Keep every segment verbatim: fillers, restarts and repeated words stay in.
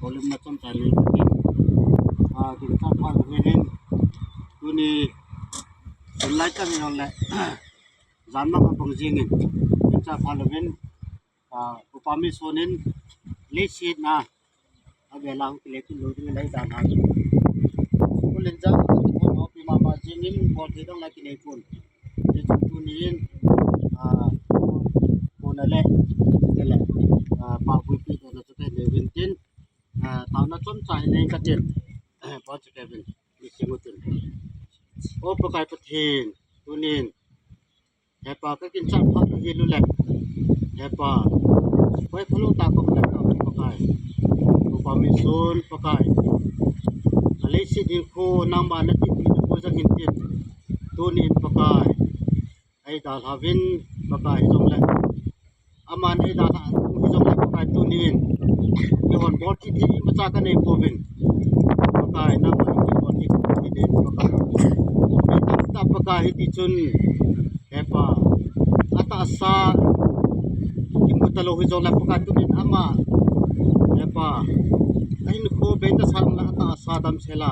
Volume na chom chai ni. Ah, kin cha pha lo hin. Tuni, sun lai chang in le. Jan ma pang jing in. Kin cha pha lo hin. Ah, upa mi sun in. Leiset na. Abela hung kile kin lo ding lai dan ha. Kulin jang, ko pi mama jing in, ko te dong lai kile kun. Te chun tuni in, ah, ko na le, te le, ah, pa bui pi ko na chu te le win tin, ah, tao na chom chai nei ka tin, pa chu te win, ni si mu tin. O Pakai Pathen, tuni in, Hepa, ka kin chat phat lo hi lu le. Hepa, koi phalu ta ko le ka Pakai. Ko pa mi sun Pakai. Ka leiset in ko nangma na ti ti ko jang in tin. Tuni in Pakai. Ei dal ha vin Pakai jong le. Aman ei dal ha vin jong le Pakai tuni in. Ki hon bol ti ti ma cha ka nei po vin. Pakai nangma ki hon ti ti din Pakai. Ei ta ta Pakai hi ti chun. Hepa, atahsa, kimu talou hi jong le Pakai tuni in ama, Hepa, ahin kho bei ta sang le atahsa damsel a,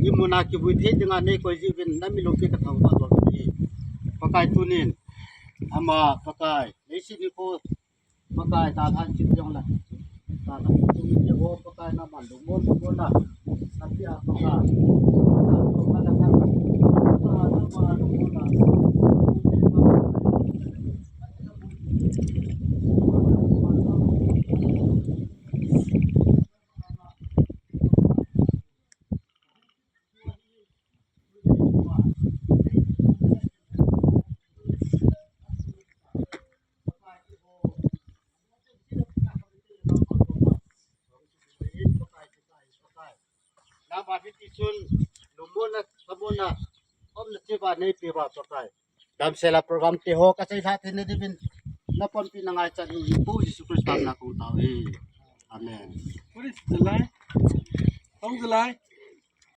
imuna kivui thei dinga nei koi jiuvin na mi lungpi ka thangvah jong hi. Pakai tuni in, ama, Pakai, leiset in ko Pakai, ta than chim jong le. Ta than chim jong le, o Pakai na man lu mon, lu mon na. Tapi a Pakai. Ta than chim jong le. Nangma hi ti chun, lu mon na, tha mon na, om na ti ba nei pi ba Pakai. Damsel a program te ho ka chai tha te ne dibin, na pon pi na ngai chan hi Pu Jesu Christa na kong tao hi. Amen. What is the lie? How's the lie?